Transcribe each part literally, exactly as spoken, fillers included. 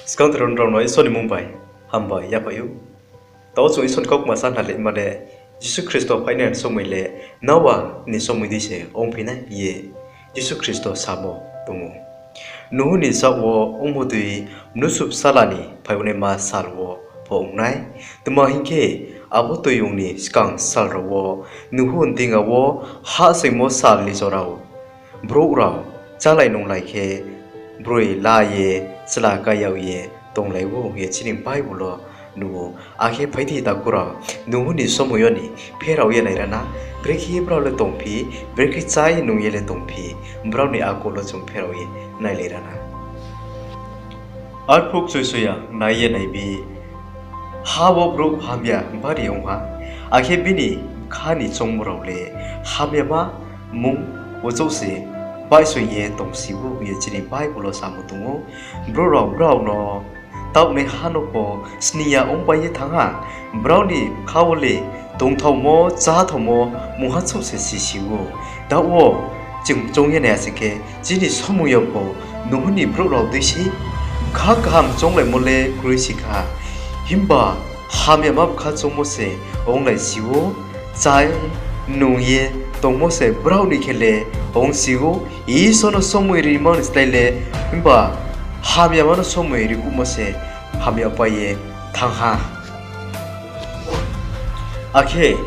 Skangther rao no Isor ni mmung bai hambai yaphai ou. Tao chung Isor ni kaukma sa khnalaima le, Jisu Khristo phainai somoi le Noa ni somoi dei se ongphi nai ye Jisu Khristo samo tong ou. Nuhu ni saoh wo ongmo dei mnusu bsala ni phaiyagnaima sal wo pho ong nai. Tma hing khe, abo toiyong ni skang sal rao wo Nuhu ni dinga wo hahsoingmo sal ni jora wo brouh rao chálai nunglai khe, broi la ye, chla kai yag ye tonglai ou hing ye chini Bible wo nuh ou. Akhe phai di takhu rao, Nuhu ni somoi yo ni pherao ye nai ra na, brekhe brao le tongphi, brekhe chá ye nung ye le tongphi, brao ni akol wo chung pherao ye nailai ra na. Arphuh kchusoyang nai ye nai di, ha wo brouh hamya bari ong ha, akhe bini bkha ni choungmo rao le hamyama mung uchouh se baihsoing ye tongsi ou hing ye chini Bible wo samo tong ou. Brouh rao brao no taohnaiha no pho sning ya ongpai ye thanng ha, brao ni bkha wo le tongthaomo cháthaomo mungha chouh se sisi ou. Taoh wo chung choung ye nai ya sing khe, chini somoi yo pho Nuhu ni brouh rao dei se bkha kaham chounglaimo le kroi si kha. Himba hamyama bkha choungmo se onglai si ou, chá ye nung ye tongmo se brao ni khe le ongsi ou. Isor no somoi rimo ni slái le, himba hamyama no somoi rikuhmo se hamya pai ye thanng ha. Akhe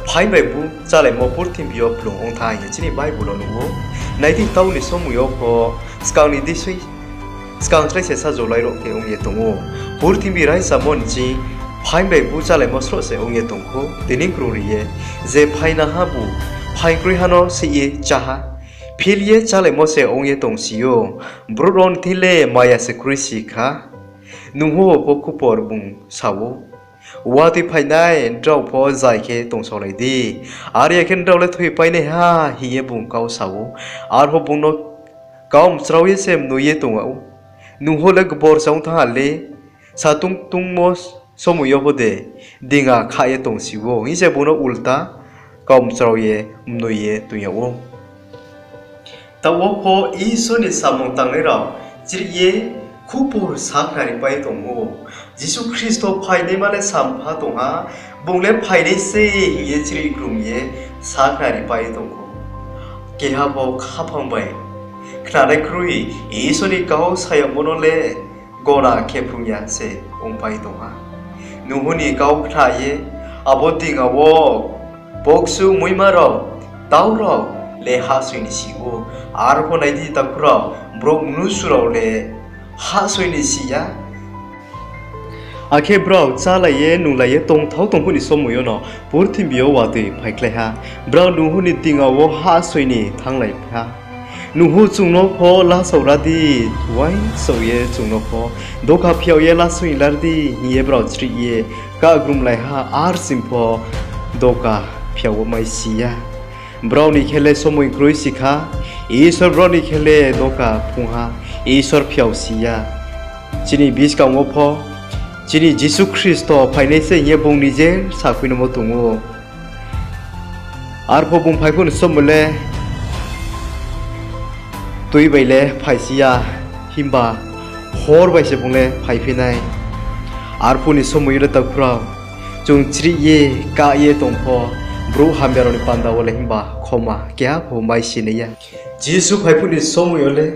phaing bai bu chálaimo purthimbi yo kplung ong thanng hing ye chini Bible wo nuh ou. Nai di, taoh ni somoi yo pho skang ni deisoi, skang slái se sajolai rao khe ong ye tong ou. Purthimbi raisamo ni ching phaing bai bu chálaimo sroh se ong ye tong khou. Tini krungri ye, je phaingnaha bu phaing kroiha no seih ye chá ha, phil ye chálaimo se ong ye tongsi ou. Brouh rao ni thing le maya se kroi si kha. Nuhu pho khupor bung sa ou, Watoi phainai nrao pho zai khe tongsaolai di, are ya khe nrao le thoipainaiha, hing ye bung kau sa ou. Arphuh bung no kau mchrao ye se mnoi ye tong ou. Nuhu le gbor se ong thanng ha le, satung tungmo somoi yo pho de dinga khah ye tongsi ou, hing se bung no ulta kau mchrao ye mnoi ye tong yag ou. Taoh wo pho Isor ni samung tangnai rao chrih ye khupor sakhnari pai tong ou. Jisu Khristo phainaima le sampha tong ha, bung le phainai se hing ye chrih krum ye sakhnari pai tong ou. Keha pho khaphang bai khnanai kroi, Isor ni kau sa yagmo no le gona khe phrung ya se ongpai tong ha. Nuhu ni kau khna ye, abo dinga wo boksu muima rao, tau rao le hahsoing ni si ou. Arphuh nai di takhu rao, brouh mnusu rao le hahsoing ni si ya. Akhe brao chálai ye nunglai ye tongthao tong phuh ni somoi yo no purthimbi yo watoi phaikhlai ha. Brao Nuhu ni dinga wo hahsoing ni thannglai ha. Nuhu, chung no pho lasao ra di, uaingsouh ye chung no pho doka phiao ye lasoing lar di, hing ye brao chrih ye kagrumlai ha, arsing pho doka phiao wo mai si ya. Brao ni khe le somoi kroi si kha, Isor brao ni khe le doka phrung ha, Isor phiao si ya. Chini buskang wo pho, chini Jisu Khristo phainai se hing ye bung ni je sakhuinomo tong ou. Arphuh bung phai phuh ni somoi le tui bai le phai si ya, himba hor bai se bung le phaiphi nai. Arphuh ni somoi yo le takhu rao, chung chrih ye, kah ye tong pho, brouh hamya rao ni panda wo le himba khoma keha pho mai si nai ya. Jisu phai phuh ni somoi yo le,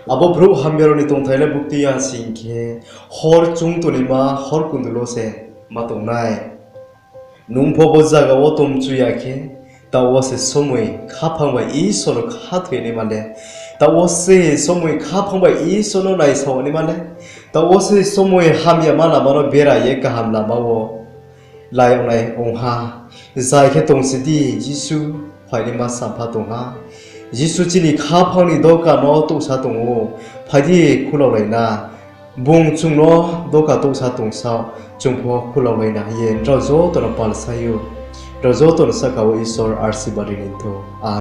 abo brouh hamya rao ni tongthai le bukti ya sing khe, hor chung tongnaima hor kundul wo se ma tong nai. Nung pho bo zaga wo tongmchu ya khe, taoh wo se somoi khaphang bai Isor no khathoi naima le, taoh wo se somoi khaphang bai Isor no naisao naima le, taoh wo se somoi hamyama lama no bera ye kaham lama wo la yag nai ong ha. Zai khe tongsi di, Jisu phainaima sampha tong ha. Jisu chini khaphang ni doka no touhsa tong ou. Phai di, khulaolai na. Bung chung no doka touhsa tong sao, chung pho khulaolai na hing ye nrao joto no pal sa ou. Nrao joto no sahka wo Isor arsiba ri ni thou. Amen.